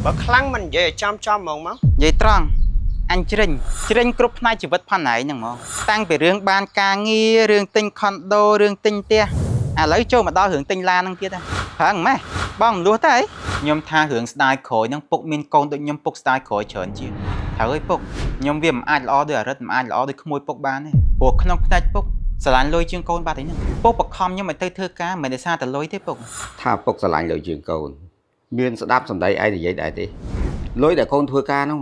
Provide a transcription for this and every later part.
បើខ្លាំងមិននិយាយឲ្យចំចំហ្មងមក និយាយត្រង់អញជ្រិញជ្រិញគ្រប់ផ្នែកជីវិតផាន់ឯងហ្នឹងហ្មងតាំងពីរឿងបានការងាររឿងទិញខុនដូរឿងទិញផ្ទះឥឡូវចូលមកដល់រឿងទិញឡានហ្នឹងទៀតហ៎ប្រឹងម៉េះបងមលួសតើអីខ្ញុំថារឿងស្ដាយក្រោយហ្នឹងពុកមានកូនដូចខ្ញុំពុកស្ដាយក្រោយច្រើនជាងត្រូវអីពុកខ្ញុំវាមិនអាចល្អដូចអរិទ្ធមិនអាចល្អដូចក្មួយពុកបានទេព្រោះក្នុងផ្នែកពុកស្រឡាញ់លុយជាងកូនបាត់អីហ្នឹងពុកបខំខ្ញុំឲ្យទៅធ្វើការមិនមែនដោយសារតែលុយទេពុក ថាពុកស្រឡាញ់លុយជាងកូនមានស្ដាប់សម្ដីឯងនិយាយដែរទេលុយដែលកូនធ្វើការហ្នឹង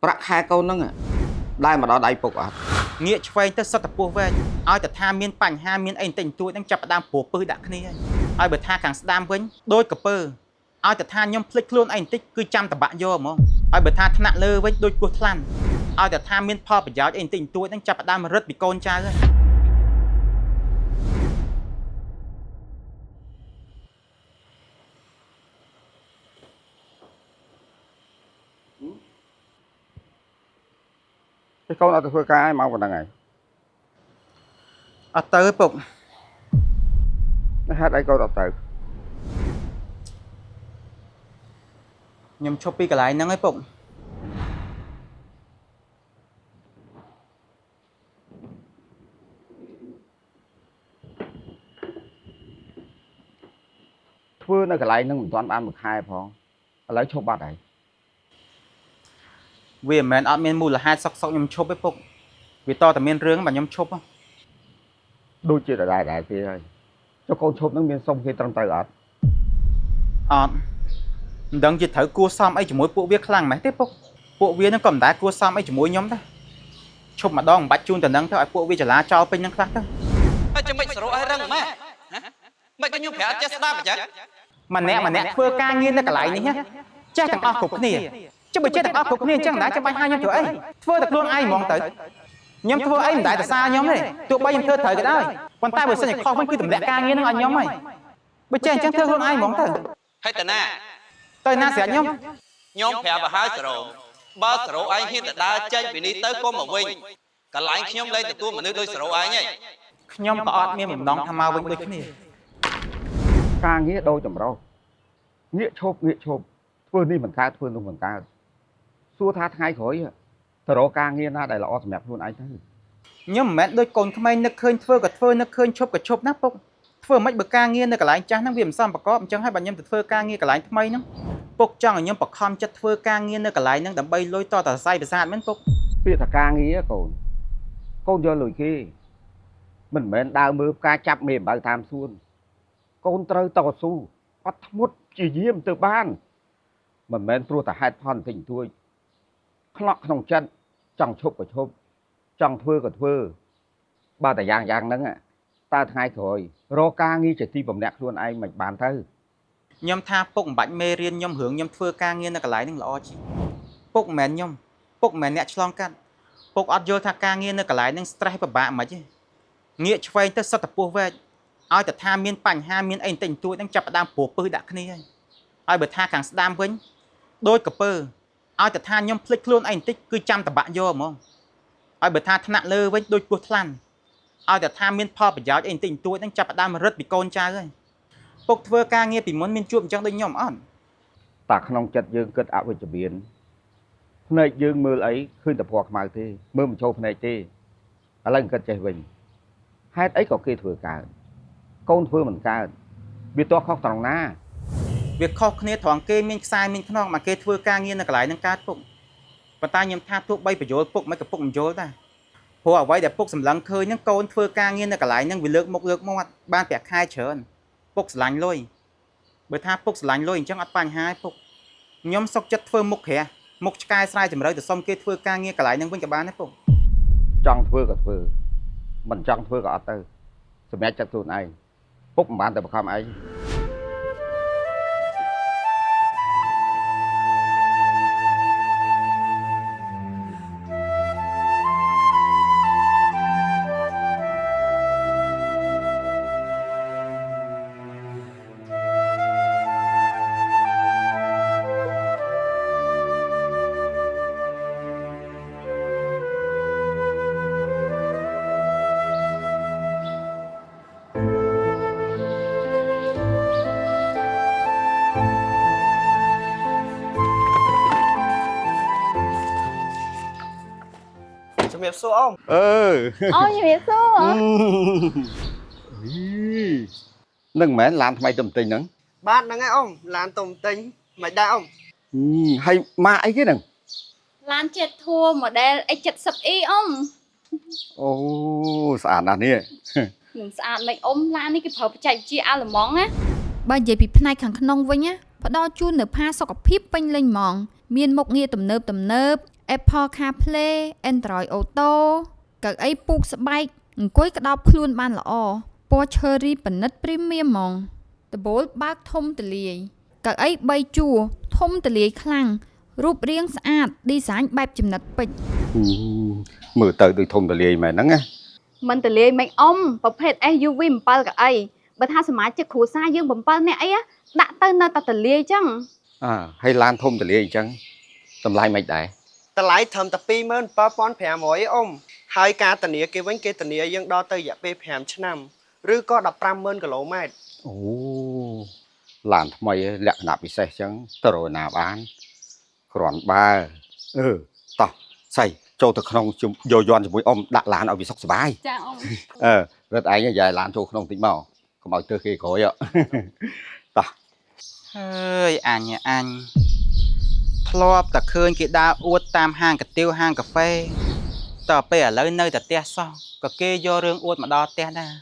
ប្រាក់ខែកូនហ្នឹងដែរមកដល់ដៃពុកអត់ ងាកឆ្វេងទៅសុទ្ធតែពោះវែកឲ្យតែថាមានបញ្ហាមានអីបន្តិចបន្តួចហ្នឹងចាប់ផ្ដើមព្រោះពឹសដាក់គ្នាហើយហើយបើថាខាងស្ដាំវិញដូចកពើឲ្យតែថាខ្ញុំភ្លេចខ្លួនអីបន្តិចគឺចាំតបាក់យកហ្មងហើយបើថាថ្នាក់លើវិញដូចពោះថ្លាន់ឲ្យតែថាមានផលប្រយោជន៍អីបន្តិចបន្តួចហ្នឹងចាប់ផ្ដើមរឹតពីកូនចៅហើយ ទេកូនអត់ទៅធ្វើការឯងមកប៉ុណ្្នឹងហើយ អត់ទៅទេពុក ហេតុអីកូនអត់ទៅ ខ្ញុំឈប់ពីកន្លែងហ្នឹងហើយពុក ធ្វើនៅកន្លែងហ្នឹងមិនទាន់បានមួយខែផងឥឡូវឈប់បាត់ហើយ វាមិនមែនអត់មានមូលហេតុសុកសុកខ្ញុំឈប់ទេពុកវាតតែមានរឿងបាទខ្ញុំឈប់ហ៎ ដូចជាដដែលដែរទេហើយចុះកូនឈប់ហ្នឹងមានសុំគេត្រឹមត្រូវអត់ អត់មិនដឹងជាត្រូវគួសមអីជាមួយពួកវាខ្លាំងម៉េះទេពុកពួកវាហ្នឹងក៏មិនដែលគួសមអីជាមួយខ្ញុំដែរឈប់ម្ដងមិនបាច់ជូនតំណឹងទៅឲ្យពួកវាចលាចោលពេញហ្នឹងខ្លះទៅ ហើយចាំមិនសរុបឲ្យរឹងម៉េះហ៎មិនក៏ខ្ញុំប្រាប់អត់ចេះស្ដាប់អញ្ចឹង ម្នាក់ម្នាក់ធ្វើការងារនៅកន្លែងនេះណាចេះទាំងអស់គ្រប់គ្នាចុះបើចេះទាំងអស់គ្រប់គ្នាអញ្ចឹងមិនដែលចាំបាច់ហៅខ្ញុំធ្វើអីធ្វើតែខ្លួនឯងហ្មងទៅខ្ញុំធ្វើអីមិនដែលតែសារខ្ញុំទេទោះបីខ្ញុំធ្វើត្រូវក៏ដោយប៉ុន្តែបើសិនជាខុសវិញគឺទម្លាក់ការងារហ្នឹងឲ្យខ្ញុំហើយបើចេះអញ្ចឹងធ្វើខ្លួនឯងហ្មងទៅ ហើយតាណា ទៅណាស្រាប់ខ្ញុំ ខ្ញុំប្រាប់ឲ្យហើយសរុបបើសរុបឯងហ៊ានទៅដើរចេញពីនេះទៅកុំមកវិញកន្លែងខ្ញុំលែងទទួលមនុស្សដូចសរុបឯងហី ខ្ញុំក៏អត់មានបំណងថាមកវិញដូចគ្នា ការងារដូរចម្រោះងាកឈប់ងាកឈប់ធ្វើនេះមិនកើតធ្វើនោះមិនកើតសួរថាថ្ងៃក្រោយទៅរកការងារណាដែលល្អសម្រាប់ខ្លួនឯងទៅ ខ្ញុំមិនមែនដូចកូនក្មេងនឹកឃើញធ្វើក៏ធ្វើនឹកឃើញឈប់ក៏ឈប់ណាពុកធ្វើមិនបើការងារនៅកន្លែងចាស់ហ្នឹងវាមិនសមប្រកបអញ្ចឹងហើយបើខ្ញុំទៅធ្វើការងារកន្លែងថ្មីហ្នឹងពុកចង់ឲ្យខ្ញុំបខំចិត្តធ្វើការងារនៅកន្លែងហ្នឹងដើម្បីលុយតតសរសៃប្រសាទមែនពុក ពាក្យថាការងារកូនកូនយកលុយគេមិនមែនដើរមើលផ្កាចាប់មេអំបៅតាមសួនកូនត្រូវតស៊ូអត់ធ្មត់ជាយាមទៅបានមិនមែនព្រោះតែហេតុផលបន្តិចបន្តួចខ្នក់ក្នុងចិត្តចង់ឈប់ក៏ឈប់ចង់ធ្វើក៏ធ្វើបើតែយ៉ាងយ៉ាងហ្នឹងតើថ្ងៃក្រោយរកការងារជាទីបំណាក់ខ្លួនឯងមិនបានទៅ ខ្ញុំថាពុកមិនបាច់មេរៀនខ្ញុំរឿងខ្ញុំធ្វើការងារនៅកន្លែងហ្នឹងល្អជាងពុកមិនមែនខ្ញុំពុកមិនមែនអ្នកឆ្លងកាត់ពុកអត់យល់ថាការងារនៅកន្លែងហ្នឹង stress ពិបាកមិនទេងាកឆ្វេងទៅសុទ្ធតែពោះវែកឲ្យតែថាមានបញ្ហាមានអីបន្តិចបន្តួចហ្នឹងចាប់ផ្ដើមព្រោះពឹសដាក់គ្នាហើយហើយបើថាខាងស្ដាំវិញដូចកពើឲ្យតែថាខ្ញុំភ្លេចខ្លួនអីបន្តិចគឺចាំតបាក់យកហ្មងហើយបើថាថ្នាក់លើវិញដូចពោះថ្លាន់ឲ្យតែថាមានផលប្រយោជន៍អីបន្តិចបន្តួចហ្នឹងចាប់ផ្ដើមរឹតពីកូនចៅហើយ ពុកធ្វើការងារពីមុនមានជួបអញ្ចឹងដូចខ្ញុំអត់ តាក្នុងចិត្តយើងគិតអវិជ្ជមានភ្នែកយើងមើលអីឃើញតែពណ៌ខ្មៅទេមើលមិនចូលភ្នែកទេឥឡូវគិតចេះវិញហេតុអីក៏គេធ្វើកើតកូនធ្វើមិនកើតវាតោះខុសត្រង់ណា វាខុសគ្នាត្រង់គេមានខ្សែមានខ្នងមកគេធ្វើការងារនៅកន្លែងហ្នឹងកើតពុកប៉ុន្តែខ្ញុំថាទោះបីបញ្យល់ពុកមិនក៏ពុកមិនយល់ដែរព្រោះអ្វីដែលពុកសម្លឹងឃើញហ្នឹងកូនធ្វើការងារនៅកន្លែងហ្នឹងវាលើកមុខលើកមាត់បានប្រាក់ខែច្រើនពុកស្រឡាញ់លុយបើថាពុកស្រឡាញ់លុយអញ្ចឹងអត់បញ្ហាទេពុកខ្ញុំសុកចិត្តធ្វើមុខក្រាស់មុខឆ្កែស្រែចម្រូវទៅសុំគេធ្វើការងារកន្លែងហ្នឹងវិញក៏បានដែរពុក ចង់ធ្វើក៏ធ្វើមិនចង់ធ្វើក៏អត់ទៅសម្រាប់ចិត្តខ្លួនឯងពុកមិនបានតែបង្ខំឯង ជំរាបសួរអ៊ំ អឺ អូជំរាបសួរ នឹងមិនមែនឡានថ្មីទំទិញហ្នឹង បាទហ្នឹងហើយអ៊ំឡានទុំទិញមិនដែរអ៊ំ ហើយម៉ាកអីគេហ្នឹង ឡាន Jetour model X70e អ៊ំ អូស្អាតណាស់នេះ នឹងស្អាតមិនអ៊ំឡាននេះគេប្រើបច្ចេកវិទ្យាអាល្លឺម៉ង់ណា បើនិយាយពីផ្នែកខាងក្នុងវិញណាផ្ដល់ជូននូវផាសុកភាពពេញលេញហ្មង មានមុខងារទំនើបទំនើប Apple CarPlay Android Auto កៅអីពូកស្បែកអង្គុយក្តោបខ្លួនបានល្អពណ៌ Cherry ប៉និត Premium ហ្មងដំបូលបើកធំទូលាយកៅអី3ជួរធំទូលាយខ្លាំងរូបរាងស្អាតឌីហ្សាញបែបចំណិតពេជ្រ មើលទៅដូចធំទលាយមែនហ្នឹងណា មិនទលាយមិនអ៊ំប្រភេទ SUV 7កៅអីបើថាសមាជិកគ្រួសារយើង7នាក់អីណាដាក់ទៅនៅតែទលាយចឹង អើហើយឡានធំទលាយអញ្ចឹងតម្លៃមិនដែរ តម្លៃត្រឹមតែ27500អ៊ំហើយការធានាគេវិញគេធានាយើងដល់ទៅរយៈពេល5ឆ្នាំឬក៏150,000គីឡូម៉ែត្រ អូឡានថ្មីលក្ខណៈពិសេសអញ្ចឹងទៅរកណាបានគ្រាន់បើអឺតោះស្អីចូលទៅក្នុងជុំយកយន់ជាមួយអ៊ំដាក់ឡានឲ្យវាសុខសប្បាយ ចាអ៊ំ អឺរត់ឯងយាយឡានចូលក្នុងតិចមកកុំឲ្យទើសគេក្រោយហ៎តោះ ហើយអញអញធ្លាប់តែឃើញគេដើរអួតតាមហាងកាទៀវហាងកាហ្វេតទៅពេលឥឡូវនៅតែផ្ទះសោះក៏គេយករឿងអួតមកដល់ផ្ទះដែរ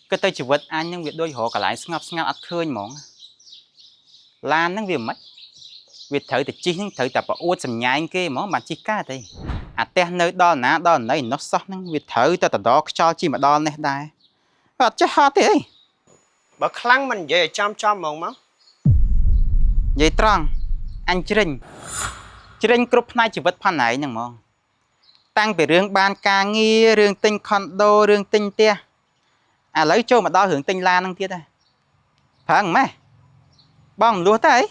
គិតទៅជីវិតអញនឹងវាដូចរកកន្លែងស្ងប់ស្ងាត់អត់ឃើញហ្មងឡានហ្នឹងវាមិនវាត្រូវតែជិះហ្នឹងត្រូវតែប្រអួតសម្ញែងគេហ្មងបានជិះកើតទេអាផ្ទះនៅដល់ណាដល់ណីនោះសោះហ្នឹងវាត្រូវតែតដខ្យល់ជិះមកដល់នេះដែរអត់ចេះហត់ទេអី បើខ្លាំងមិននិយាយឲ្យចំចំហ្មងមក និយាយត្រង់អញជ្រិញជ្រិញគ្រប់ផ្នែកជីវិតផនឯងហ្នឹងហ្មងតាំងពីរឿងបានការងាររឿងទិញខុនដូរឿងទិញផ្ទះឥឡូវចូលមកដល់រឿងទិញឡានហ្នឹងទៀតដែរប្រឹងម៉េះបងមលួសតើអី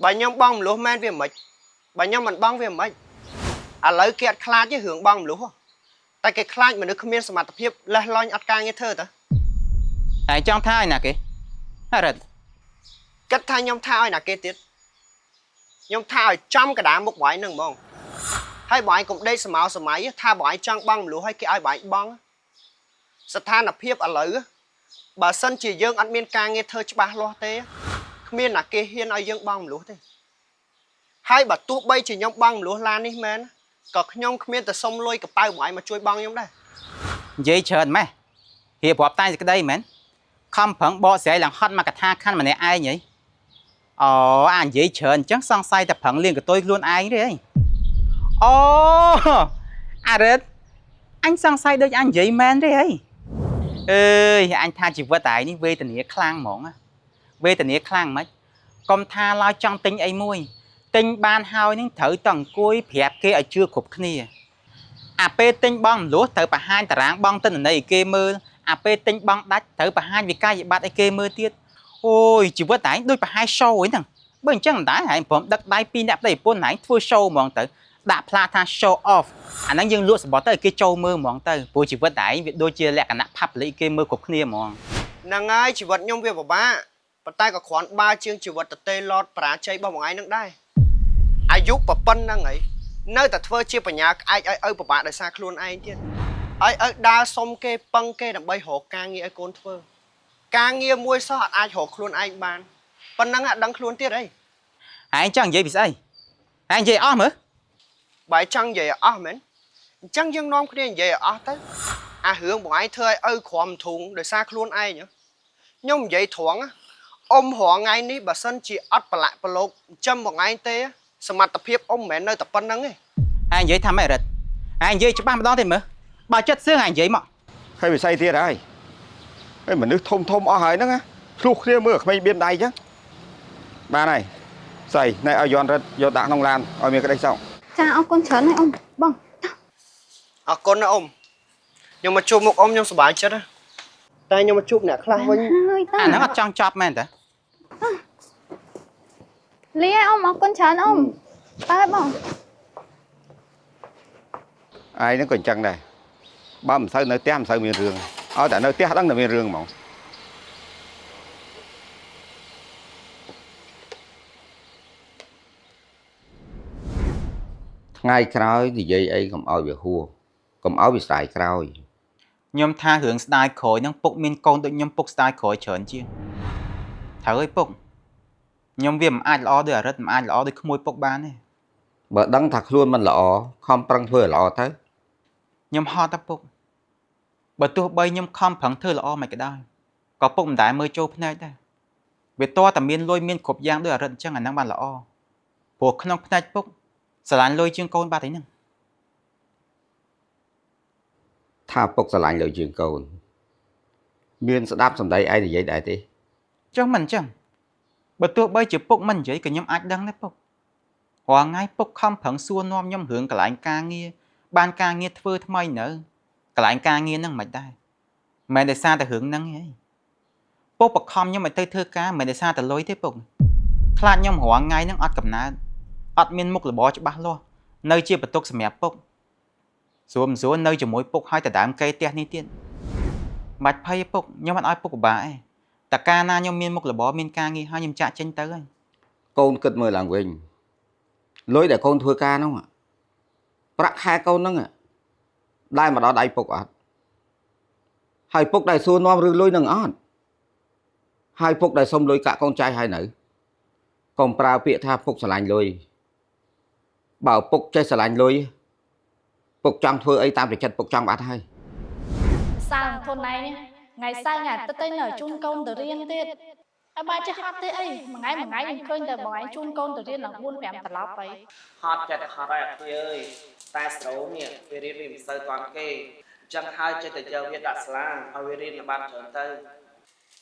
បើខ្ញុំបងមលុះមែនវាមិនបើខ្ញុំមិនបងវាមិនឥឡូវគេអត់ខ្លាចទេរឿងបងមលុះហ៎តែគេខ្លាចមនុស្សគ្មានសមត្ថភាពលេះលាញ់អត់ការងារធ្វើតើ តែចង់ថាឲ្យណាគេអរិត គិតថាខ្ញុំថាឲ្យណាគេទៀតខ្ញុំថាឲ្យចំកដាមុខបងឯងហ្នឹងហ្មងហើយបងឯងកុំដេកសមោសម័យថាបងឯងចង់បងមលុះឲ្យគេឲ្យបងឯងបងស្ថានភាពឥឡូវបើសិនជាយើងអត់មានការងារធ្វើច្បាស់លាស់ទេគ្មានណាគេហ៊ានឲ្យយើងបងមលុះទេហើយបើទោះបីជាខ្ញុំបងមលុះឡាននេះមែនក៏ខ្ញុំគ្មានទៅសុំលុយកប៉ៅបងឯងមកជួយបងខ្ញុំដែរ និយាយច្រើនម៉េះរៀបរាប់តែសេចក្តីមែនខំប្រឹងបកស្រាយឡើងហត់មកកថាខណ្ឌម្នាក់ឯងហីអូអានិយាយច្រើនអញ្ចឹងសង្ស័យតែប្រឹងលៀងកតុយខ្លួនឯងទេហីអូអារិតអញសង្ស័យដូចអញនិយាយមែនទេហីអើយអញថាជីវិតឯងនេះវេទនាខ្លាំងហ្មងណាវេទនាខ្លាំងម៉េចកុំថាឡើយចង់ទិញអីមួយទិញបានហើយនឹងត្រូវតែអង្គុយប្រាប់គេឲ្យជឿគ្រប់គ្នា អាពេលទិញបងមលួសត្រូវបង្ហាញតារាងបងទិន្នន័យឲ្យគេមើលអាពេលទិញបងដាច់ត្រូវបង្ហាញវិក័យប័ត្រឲ្យគេមើលទៀតអូយជីវិតឯងដូចប្រហែល show ឯហ្នឹងបើអញ្ចឹងមិនដែរឯងព្រមដឹកដៃពីរអ្នកប្តីប្រពន្ធឯងធ្វើ show ហ្មងទៅដាក់ផ្លាកថា show off អាហ្នឹងយើងលក់សម្បត្តិទៅឲ្យគេចូលមើលហ្មងទៅព្រោះជីវិតឯងវាដូចជាលក្ខណៈ public គេមើលគ្រប់គ្នាហ្មង ហ្នឹងហើយជីវិតខ្ញុំវាពិបាកប៉ុន្តែក៏គ្រាន់បើជាងជីវិតតេឡតបរាជ័យរបស់បងឯងហ្នឹងដែរអាយុប៉ុណ្្នឹងហើយនៅតែធ្វើជាបញ្ញាក្អែកឲ្យឪពិបាកដោយសារខ្លួនឯងទៀតឲ្យឪដើរសុំគេពឹងគេដើម្បីរកការងារឲ្យកូនធ្វើការងារមួយសោះអត់អាចរកខ្លួនឯងបានប៉ុណ្ណឹងអត់ដឹងខ្លួនទៀតអី ឯងចង់និយាយពីស្អីឯងនិយាយអស់មើល បើចង់និយាយឲ្យអស់មែនអញ្ចឹងយើងនាំគ្នានិយាយឲ្យអស់ទៅអារឿងបងឯងធ្វើឲ្យឪក្រំធុងដោយសារខ្លួនឯងហ៎ខ្ញុំនិយាយត្រង់ណាអ៊ំរងថ្ងៃនេះបើសិនជាអត់ប្រឡាក់ប្រឡូកចិញ្ចឹមបងឯងទេសមត្ថភាពអ៊ំមិនមែននៅតែប៉ុណ្្នឹងទេ ឯងនិយាយថាម៉េចរិតឯងនិយាយច្បាស់ម្ដងទេមើលបើចិត្តសឿងឯងនិយាយមក ហើយវិស័យទៀតហើយហើយមនុស្សធំធំអស់ហើយហ្នឹងណាឆ្លោះគ្នាមើលក្មេងបៀមដៃអញ្ចឹងបានហើយស្អីណែឲ្យយន់រត់យកដាក់ក្នុងឡានឲ្យមានក្តីសុខ ចាអរគុណច្រើនណាស់អ៊ំបង អរគុណណាអ៊ំខ្ញុំមកជួបមុខអ៊ំខ្ញុំសប្បាយចិត្តណាតែខ្ញុំមកជួបអ្នកខ្លះវិញ ហើយតា អាហ្នឹងអត់ចង់ចប់មែនតើ លាអ៊ំអរគុណច្រើនអ៊ំតើបង ឯងហ្នឹងក៏អញ្ចឹងដែរបើមិនសូវនៅផ្ទះមិនសូវមានរឿងឲ្យតែនៅផ្ទះដឹងតែមានរឿងហ្មង ថ្ងៃក្រោយនិយាយអីកុំឲ្យវាហួសកុំឲ្យវាស្ដាយក្រោយ ខ្ញុំថារឿងស្ដាយក្រោយហ្នឹងពុកមានកូនដូចខ្ញុំពុកស្ដាយក្រោយច្រើនជាងត្រូវហើយពុកខ្ញុំវាមិនអាចល្អដូចអារិទ្ធមិនអាចល្អដូចក្មួយពុកបានទេ បើដឹងថាខ្លួនមិនល្អខំប្រឹងធ្វើឲ្យល្អទៅ ខ្ញុំហត់តាពុកបើទោះបីខ្ញុំខំប្រឹងធ្វើល្អមិនក៏ដោយក៏ពុកមិនដែលមើលចូលភ្នែកដែរវាតតែមានលុយមានគ្រប់យ៉ាងដូចអារិទ្ធអញ្ចឹងអាហ្នឹងបានល្អព្រោះក្នុងភ្នែកពុកស្រឡាញ់លុយជាងកូនបាត់ហើយហ្នឹង ថាពុកស្រឡាញ់លើជាងកូនមានស្ដាប់សម្ដីឯងនិយាយដែរទេ ចុះមិនអញ្ចឹងបើទោះបីជាពុកមិននិយាយក៏ខ្ញុំអាចដឹងដែរពុករាល់ថ្ងៃពុកខំប្រឹងសួរនាំខ្ញុំរឿងកន្លែងការងារបានការងារធ្វើថ្មីនៅកន្លែងការងារហ្នឹងមិនដែរមិនដោយសារតែរឿងហ្នឹងទេពុកបខំខ្ញុំឲ្យទៅធ្វើការមិនដោយសារតែលុយទេពុកខ្លាចខ្ញុំរាល់ថ្ងៃហ្នឹងអត់កំណើតអត់មានមុខរបរច្បាស់លាស់នៅជាបន្ទុកសម្រាប់ពុកស្រួលមិនស្រួលនៅជាមួយពុកហើយដដើមកេផ្ទះនេះទៀតបាច់ភ័យទេពុកខ្ញុំអត់ឲ្យពុកពិបាកទេ តើកាលណាខ្ញុំមានមុខរបរមានការងារហើយខ្ញុំចាក់ចេញទៅហើយក ូនគិតមើលឡើងវិញលុយដែលកូនធ្វើការហ្នឹងប្រាក់ខែកូនហ្នឹងដែលមកដល់ដៃពុកអត់ហើយពុកដែលសួរនាំរឿងលុយហ្នឹងអត់ហើយពុកដែលសុំលុយកាក់កូនចាយហើយនៅកុំប្រើពាក្យថាពុកស្រឡាញ់លុយបើពុកចេះស្រឡាញ់លុយពុកចង់ធ្វើអីតាមតែចិត្តពុកចង់បាត់ហើយ សើធនឯងថ្ងៃសៅរ៍ថ្ងៃអាទិត្យឯងនៅជូនកូនទៅរៀនទៀតហើយបានចេះហត់ទេអីមួយថ្ងៃមួយថ្ងៃខ្ញុំឃើញតែបងឯងជូនកូនទៅរៀនឡើង4 5ត្រឡប់អី ហត់ចេះតែហត់ហើយអាគ្នាអើយតែស្រូវនេះវារៀនវាមិនសូវតាន់គេអញ្ចឹងហើយចេះតែយកវាដាក់សាលាឲ្យវារៀនបានច្រើនទៅ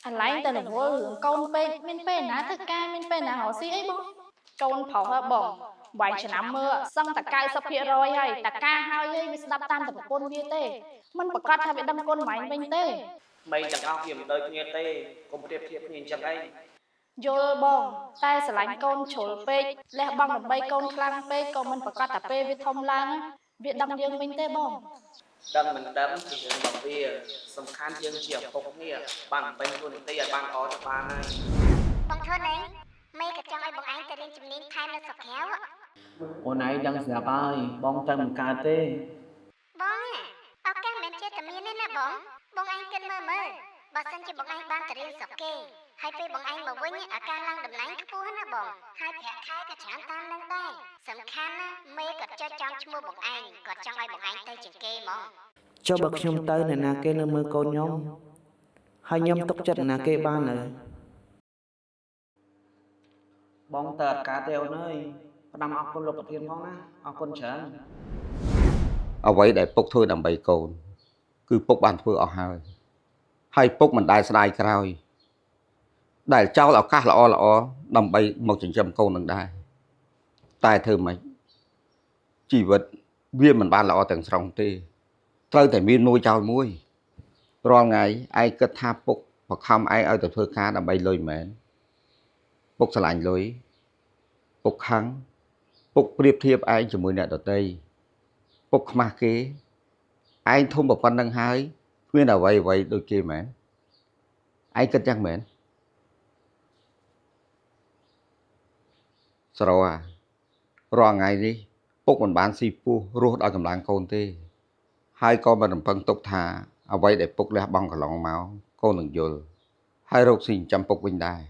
អាឡែងតែរវល់រឿងកូនពេកមានពេលណាធ្វើការមានពេលណារកស៊ីអីបងកូនប្រុសហ៎បងបាយឆ្នាំមើលសឹងតែ90%ហើយតែការហើយឯងវាស្ដាប់តាមតែប្រពន្ធវាទេมันប្រកាសថាវាដឹងគុណម៉ែងវិញទេ មីទាំងអស់វាមិនដូចគ្នាទេកុំប្រៀបធៀបគ្នាអញ្ចឹងអី យល់បងតែស្រឡាញ់កូនជ្រុលពេកលះបង់ដើម្បីកូនខ្លាំងពេកក៏មិនប្រកាសតែពេលវាធំឡើងវាដឹងយើងវិញទេបង ដឹងមិនដឹងជារឿងរបស់វាសំខាន់យើងជាឪពុកនេះបានបំពេញតួនាទីឲ្យបានល្អទៅបានហើយ បងធនឯងមេក៏ចង់ឲ្យបងឯងទៅរៀនជំនាញថែមនៅស្រុកក្រៅ អូនឯងដឹងស្រាប់ហើយបងទៅមិនកើតទេ បងឱកាសមិនចេះតែមានទេណាបងបងឯងគិតមើលមើលបើសិនជាបងឯងបានទៅរៀនស្រុកគេហើយពេលបងឯងមកវិញឱកាសឡើងតំណែងខ្ពស់ណាបងហើយប្រាក់ខែក៏ច្រើនតាមនឹងដែរសំខាន់ណាមេក៏ចុចចំឈ្មោះបងឯងគាត់ចង់ឲ្យបងឯងទៅជាងគេហ្មង ចុះបើខ្ញុំទៅអ្នកណាគេនៅមើលកូនខ្ញុំហើយខ្ញុំទុកចិត្តអ្នកណាគេបាននៅ បងទៅអត់កើតទេអូនអើយផ្ដាំអរគុណលោកប្រធានផងណាអរគុណច្រើន អ្វីដែលពុកធ្វើដើម្បីកូនគឺពុកបានធ្វើអស់ហើយហើយពុកមិនដែលស្ដាយក្រោយដែលចោលឱកាសល្អល្អដើម្បីមកចិញ្ចឹមកូននឹងដែរតែធ្វើម៉េចជីវិតវាមិនបានល្អទាំងស្រុងទេត្រូវតែមានមួយចោលមួយរាល់ថ្ងៃឯងគិតថាពុកបខំឯងឲ្យទៅធ្វើការដើម្បីលុយមែនពុកស្រឡាញ់លុយពុកខឹងពុកប្រៀបធៀបឯងជាមួយអ្នកដទៃពុកខ្មាស់គេឯងធំប៉ុណ្្នឹងហើយគ្មានអ្វីអ្វីដូចគេមែនឯងគិតយ៉ាងមែនស្រោអារាល់ថ្ងៃនេះពុកមិនបានស៊ីពោះរស់ដល់កម្លាំងកូនទេហើយក៏មិនរំពឹងទុកថាអ្វីដែលពុកលះបង់កន្លងមកកូននឹងយល់ហើយរកស៊ីចិញ្ចឹមពុកវិញដែរ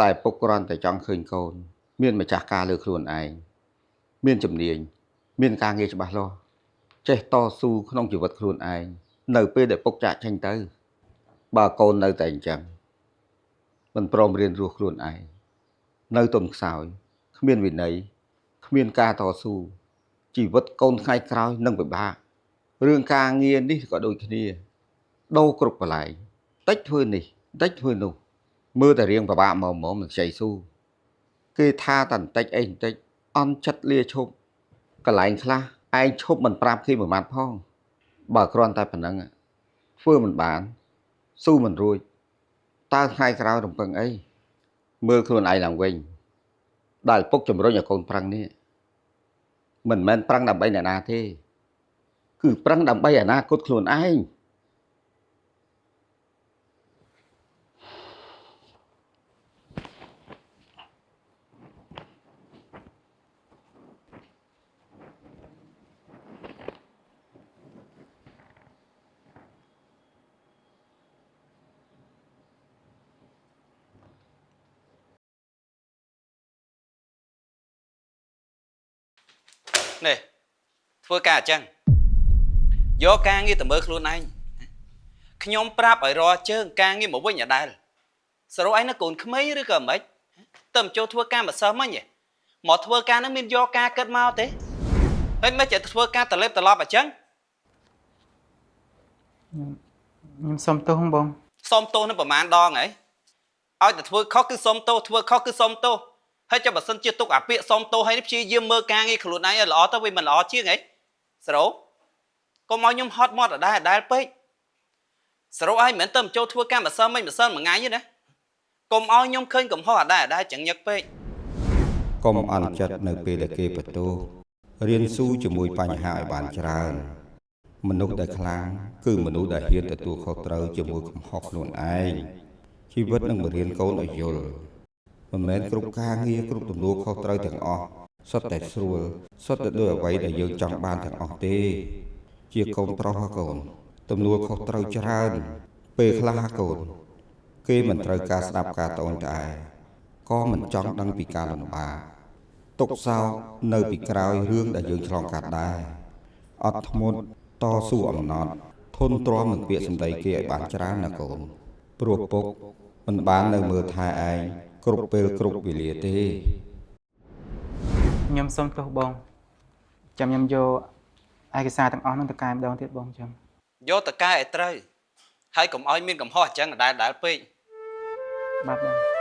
តែពុកគ្រាន់តែចង់ឃើញកូនមានម្ចាស់ការលើខ្លួនឯងមានជំនាញមានការងារច្បាស់លាស់ចេះតស៊ូក្នុងជីវិតខ្លួនឯងនៅពេលដែលពុកចាកចេញទៅបើកូននៅតែអញ្ចឹងមិនព្រមរៀនរស់ខ្លួនឯងនៅទុំខ្សោយគ្មានវិន័យគ្មានការតស៊ូជីវិតកូនថ្ងៃក្រោយនឹងពិបាករឿងការងារនេះក៏ដូចគ្នាដូរគ្រប់កន្លែងតិចធ្វើនេះតិចធ្វើនោះមើលតែរៀងពិបាកមកមិនខ្ចីស៊ូគេថាតែបន្តិចអីបន្តិចអន់ចិត្តលាឈប់កន្លែងខ្លះឯងឈប់មិនប្រាប់គេមួយម៉ាត់ផងបើគ្រាន់តែប៉ុណ្ណឹងធ្វើមិនបានស៊ូមិនរួចតើថ្ងៃក្រោយរំពឹងអីមើលខ្លួនឯងឡើងវិញដែលពុកជំរុញឲ្យកូនប្រឹងនេះមិនមែនប្រឹងដើម្បីអ្នកណាទេគឺប្រឹងដើម្បីអនាគតខ្លួនឯង នេះធ្វើការអញ្ចឹងយកការងារទៅមើលខ្លួនឯងខ្ញុំប្រាប់ឲ្យរាល់ជើងការងារមកវិញអដែលសរុបឯងនៅកូនក្មេងឬក៏មិនទៅចូលធ្វើការម្សិលមិញមកធ្វើការនឹងមានយកការគិតមកទេហើយមិនចេះធ្វើការតលេបត្រឡប់អញ្ចឹង ខ្ញុំសុំទោសបង សុំទោសនឹងប្រហែលដងហីឲ្យតែធ្វើខុសគឺសុំទោសធ្វើខុសគឺសុំទោសហើយចាំបើសិនជាទុកអាពាក្យសុំទោសហើយព្យាយាមមើលការងារខ្លួនឯងឲ្យល្អទៅវាមិនល្អជាងហីសរោកុំឲ្យខ្ញុំហត់មាត់ដដែលដដែលពេកសរោឲ្យមិនមែនទៅចូលធ្វើការម្សិលមិញម្សិលមួយថ្ងៃទេណាកុំឲ្យខ្ញុំឃើញកំហុសដដែលដដែលចឹងញឹកពេក កុំអន់ចិត្តនៅពេលដែលគេបន្ទោសរៀនស៊ូជាមួយបញ្ហាឲ្យបានច្រើនមនុស្សដែលខ្លាំងគឺមនុស្សដែលហ៊ានទទួលខុសត្រូវជាមួយកំហុសខ្លួនឯងជីវិតនឹងបង្រៀនកូនឲ្យយល់មិនមែនគ្រប់ការងារគ្រប់ទំនួលខុសត្រូវទាំងអស់សុទ្ធតែស្រួលសុទ្ធតែដូចអ្វីដែលយើងចង់បានទាំងអស់ទេជាកូនប្រុសហ៎កូនទំនួលខុសត្រូវច្រើនពេលខ្លះហ៎កូនគេមិនត្រូវការស្ដាប់ការត្អូញត្អែក៏មិនចង់ដឹងពីការលំបាកទុកសោកនៅពីក្រោយរឿងដែលយើងឆ្លងកាត់ដែរអត់ធ្មត់តស៊ូអំណត់ធន់ទ្រាំនឹងពាក្យសម្ដីគេឲ្យបានច្រើនណាកូនព្រោះពុកមិនបាននៅមើលថែឯងគ្រប់ពេលគ្រប់វេលាទេ ខ្ញុំសុំទោសបងចាំខ្ញុំយកឯកសារទាំងអស់ហ្នឹងទៅកែម្ដងទៀតបងចឹង យកទៅកែឲ្យត្រូវហើយកុំឲ្យមានកំហុសអញ្ចឹងដដែលដដែលពេក បាទបង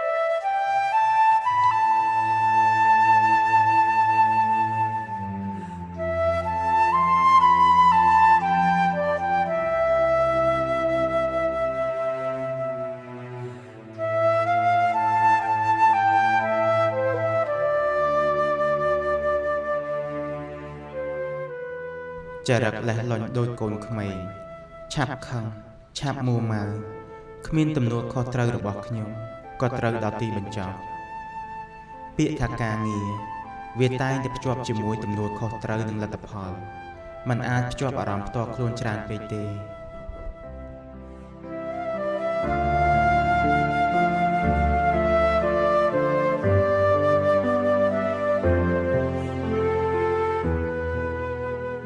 ចរិតលេះលាន់ដូចកូនក្មេងឆាប់ខឹងឆាប់មួម៉ៅគ្មានទំនួលខុសត្រូវរបស់ខ្ញុំក៏ត្រូវដល់ទីបញ្ចប់ពាក្យថាការងារវាតែងតែភ្ជាប់ជាមួយទំនួលខុសត្រូវនិងលទ្ធផលมันអាចភ្ជាប់អារម្មណ៍ផ្ទាល់ខ្លួនច្រើនពេកទេ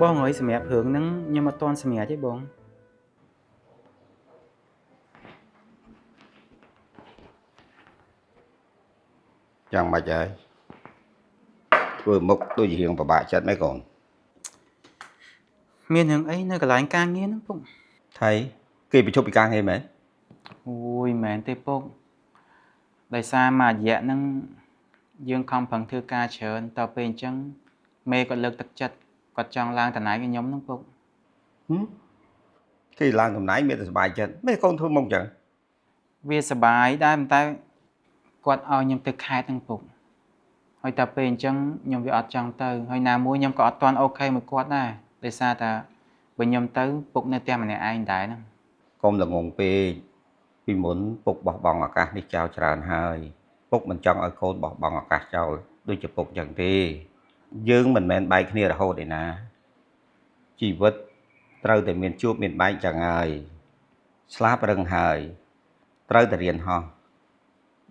បងអើយសម្រាប់រឿងហ្នឹងខ្ញុំអត់ទាន់សម្រេចទេបង យ៉ាងម៉េចហើយធ្វើមុខដូចជារៀងពិបាកចិត្តមែនកូន មានរឿងអីនៅកន្លែងការងារហ្នឹងពុក ថៃគេប្រជុំពីការងារមែន អូយមែនទេពុកដោយសារមួយរយៈហ្នឹងយើងខំប្រឹងធ្វើការច្រើនតទៅពេលអញ្ចឹងមេគាត់លើកទឹកចិត្តគាត់ចង់ឡើងតំណែងឲ្យខ្ញុំហ្នឹងពុក គេឡើងតំណែងមានតែសប្បាយចិត្តមេកូនធ្វើមុខអញ្ចឹង វាសប្បាយដែរប៉ុន្តែគាត់ឲ្យខ្ញុំទៅខេត្តហ្នឹងពុកហើយតែពេលអញ្ចឹងខ្ញុំវាអត់ចង់ទៅហើយណាមួយខ្ញុំក៏អត់ទាន់ OK មួយគាត់ដែរដោយសារតែបើខ្ញុំទៅពុកនៅផ្ទះម្នាក់ឯងដែរហ្នឹង កុំល្ងងពេកពីមុនពុកបោះបង់ឱកាសនេះចោលច្រើនហើយពុកមិនចង់ឲ្យកូនបោះបង់ឱកាសចោលដូចជាពុកអញ្ចឹងទេយើងមិនមែនបែកគ្នារហូតឯណាជីវិតត្រូវតែមានជួបមានបែកចឹងហើយស្លាប់រឹងហើយត្រូវតែរៀនហោះ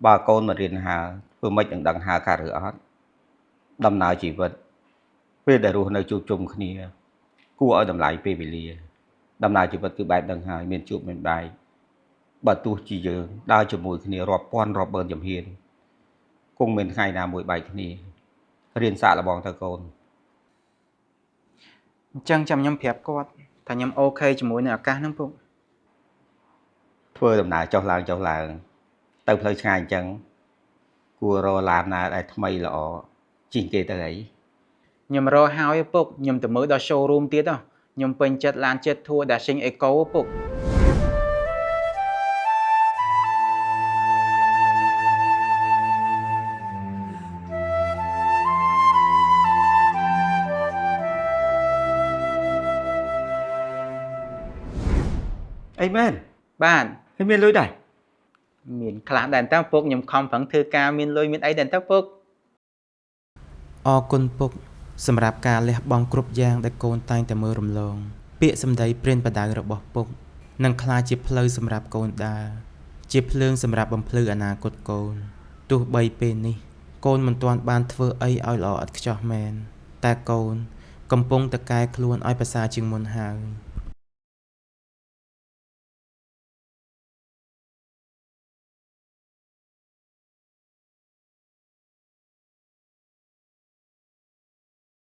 បើកូនមិនរៀនហើធ្វើម៉េចនឹងដឹងហើកើតឬអត់ដំណើរជីវិតពេលដែលរស់នៅជួបជុំគ្នាគួរឲ្យតម្លៃពេលវេលាដំណើរជីវិតគឺបែបដឹងហើយមានជួបមានបែកបើទោះជាយើងដើរជាមួយគ្នារាប់ពាន់រាប់ម៉ឺនជំហានគង់មានថ្ងៃណាមួយបែកគ្នារៀនសាកល្បងទៅកូន អញ្ចឹងចាំខ្ញុំប្រាប់គាត់ថាខ្ញុំ OK ជាមួយនឹងឱកាសហ្នឹងពុក ធ្វើដំណើរចុះឡើងចុះឡើងទៅផ្លូវឆ្ងាយអញ្ចឹងគួររកឡានណាដែលថ្មីល្អជិះគេទៅអី ខ្ញុំរកហើយពុកខ្ញុំទៅមើលដល់ showroom ទៀតហ៎ខ្ញុំពេញចិត្តឡាន Jetour Dashing Eco ពុក អីមែន បាទ ហើយមានលុយដែរ មានខ្លះដែរតើពុកខ្ញុំខំប្រឹងធ្វើការមានលុយមានអីដែរតើពុក អរគុណពុកសម្រាប់ការលះបង់គ្រប់យ៉ាងដែលកូនតែងតែមើលរំលងពាក្យសម្ដីប្រៀនប្រដៅរបស់ពុកនឹងក្លាយជាផ្លូវសម្រាប់កូនដើរជាភ្លើងសម្រាប់បំភ្លឺអនាគតកូនទោះបីពេលនេះកូនមិនទាន់បានធ្វើអីឲ្យល្អឥតខ្ចោះមែនតែកូន កំពុងតែកែខ្លួនឲ្យប្រសើរជាងមុនហើយ។